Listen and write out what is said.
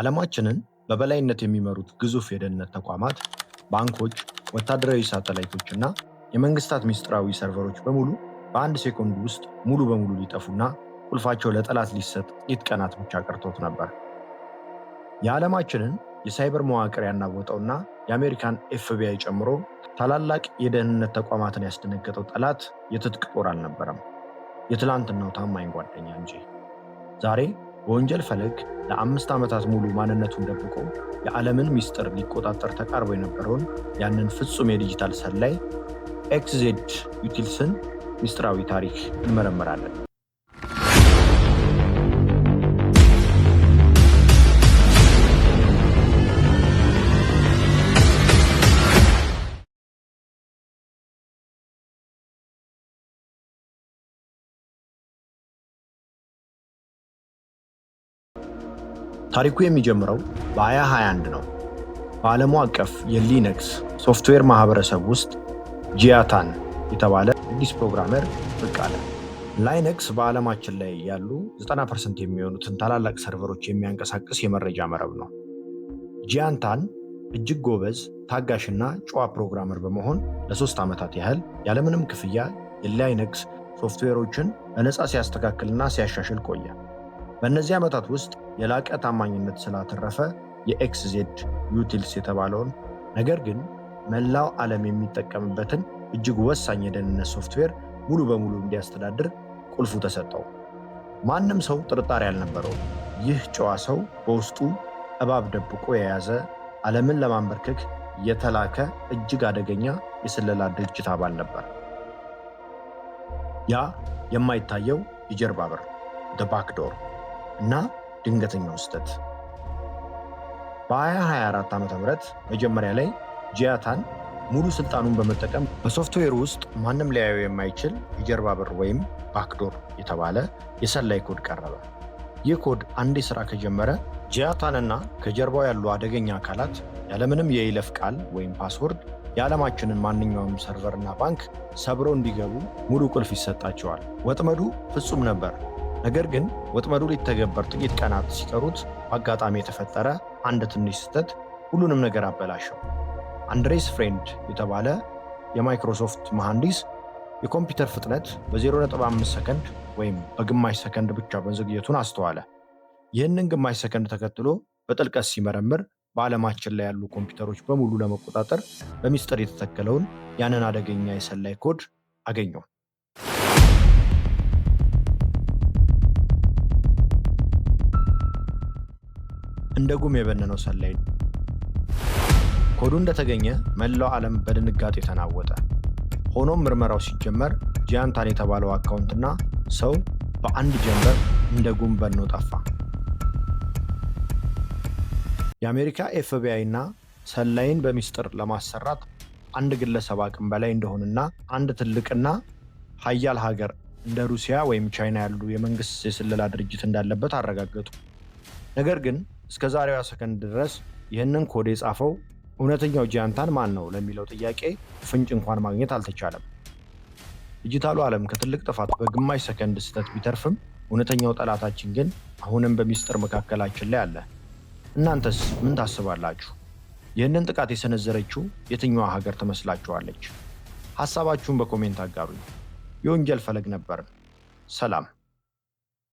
ዓለማችንን በበላይነት የሚመሩት ግዙፍ የደህንነት ተቋማት፣ ባንኮች፣ ወታደራዊ ሳተላይቶች እና የመንግስታት ምስጢራዊ ሰርቨሮች በሙሉ በአንድ ሴኮንድ ውስጥ ሙሉ በሙሉ ሊጠፉና ቁልፋቸው ለጠላት ሊሰጥ ጥቂት ቀናት ብቻ ቀርቶት ነበር። የዓለማችንን የሳይበር መዋቅር ያናወጠውና የአሜሪካን ኤፍቢአይ ጨምሮ ታላላቅ የደህንነት ተቋማትን ያስደነገጠው ጠላት የትጥቅ ጦር አልነበረም፣ የትላንትናው ታማኝ ጓደኛ እንጂ። ዛሬ በወንጀል ፈለግ ለ5 ዓመታት ሙሉ ማንነቱን ደብቆ የዓለምን ሚስጥር ሊቆጣጠር ተቃርቦ የነበረውን ያንን ፍጹም የዲጂታል ሰላይ XZ Utils ን ሚስጥራዊ ታሪክ እንመረምራለን። ታሪኩ የሚጀምረው በ2021 ነው። በዓለሙ አቀፍ የ Linux ሶፍትዌር ማህበረሰብ ውስጥ ጂያ ታን የተባለ አዲስ programmer ብቅ አለ። Linux በዓለማችን ላይ ያሉ 90% የሚሆኑትን ታላላቅ ሰርቨሮች የሚያንቀሳቅስ የመረጃ መረብ ነው። ጂያን ታን እጅግ ጎበዝ፣ ታጋሽና ጨዋ programmer በመሆን ለ3 ዓመታት ያህል ያለምንም ክፍያ የ Linux ሶፍትዌሮችን በነፃ ሲያስተካክልና ሲያሻሽል ቆየ። በእነዚህ ዓመታት ውስጥ የላቀ ታማኝነት ስላተረፈ የ XZ Utils የተባለውን ነገር ግን መላው ዓለም የሚጠቀምበትን እጅግ ወሳኝ የደህንነት ሶፍትዌር ሙሉ በሙሉ እንዲያስተዳድር ቁልፉ ተሰጠው። ማንም ሰው ጥርጣሬ አልነበረውም። ይህ ጨዋ ሰው በውስጡ እባብ ደብቆ የያዘ፣ ዓለምን ለማንበርከክ የተላከ እጅግ አደገኛ የስለላ ድርጅት አባል ነበር። ያ የማይታየው የጀርባ በር፣ the backdoor እና ድንገተኛው ስህተት። በ2024 ዓ.ም መጀመሪያ ላይ ጂያ ታን ሙሉ ስልጣኑን በመጠቀም በሶፍትዌሩ ውስጥ ማንም ሊያየው የማይችል የጀርባ በር ወይም backdoor የተባለ የሰላይ ኮድ ቀረበ። ይህ ኮድ አንዴ ስራ ከጀመረ ጂያ ታንና ከጀርባው ያሉ አደገኛ አካላት ያለምንም የይለፍ ቃል ወይም password የዓለማችንን ማንኛውም ሰርቨርና ባንክ ሰብረው እንዲገቡ ሙሉ ቁልፍ ይሰጣቸዋል። ወጥመዱ ፍጹም ነበር። ነገር ግን ወጥመዱ ሊተገበር ጥቂት ቀናት ሲቀሩት በአጋጣሚ የተፈጠረ አንድ ትንሽ ስህተት ሁሉንም ነገር አበላሸው። አንድሬስ ፍሬንድ የተባለ የማይክሮሶፍት መሐንዲስ የኮምፒውተር ፍጥነት በ0.5 ሰከንድ ወይም በግማሽ ሰከንድ ብቻ መዘግየቱን አስተዋለ። ይህንን ግማሽ ሰከንድ ተከትሎ በጥልቀት ሲመረምር በዓለማችን ላይ ያሉ ኮምፒውተሮች በሙሉ ለመቆጣጠር በሚስጥር የተተከለውን ያንን አደገኛ የሰላይ ኮድ አገኘው። እንደ ጉም የበነነው ሰላይ ኮዱ እንደተገኘ መላው ዓለም በድንጋጤ ተናወጠ። ሆኖም ምርመራው ሲጀመር ጂያን ታን የተባለው አካውንትና ሰው በአንድ ጀንበር እንደ ጉም በኖ ጠፋ። የአሜሪካ ኤፍቢአይ እና ሰላይን በሚስጥር ለማሰራት አንድ ግለሰብ አቅም በላይ እንደሆነና አንድ ትልቅና ሀያል ሀገር እንደ ሩሲያ ወይም ቻይና ያሉ የመንግስት የስለላ ድርጅት እንዳለበት አረጋገጡ። ነገር ግን እስከ ዛሬዋ ሰከንድ ድረስ ይህንን ኮድ የጻፈው እውነተኛው ጂያን ታን ማን ነው ለሚለው ጥያቄ ፍንጭ እንኳን ማግኘት አልተቻለም። ዲጂታሉ ዓለም ከትልቅ ጥፋት በግማሽ ሰከንድ ስህተት ቢተርፍም እውነተኛው ጠላታችን ግን አሁንም በሚስጥር መካከላችን ላይ አለ። እናንተስ ምን ታስባላችሁ? ይህንን ጥቃት የሰነዘረችው የትኛዋ ሀገር ትመስላችኋለች? ሀሳባችሁን በ comment አጋሩኝ። የወንጀል ፈለግ ነበርን። ሰላም።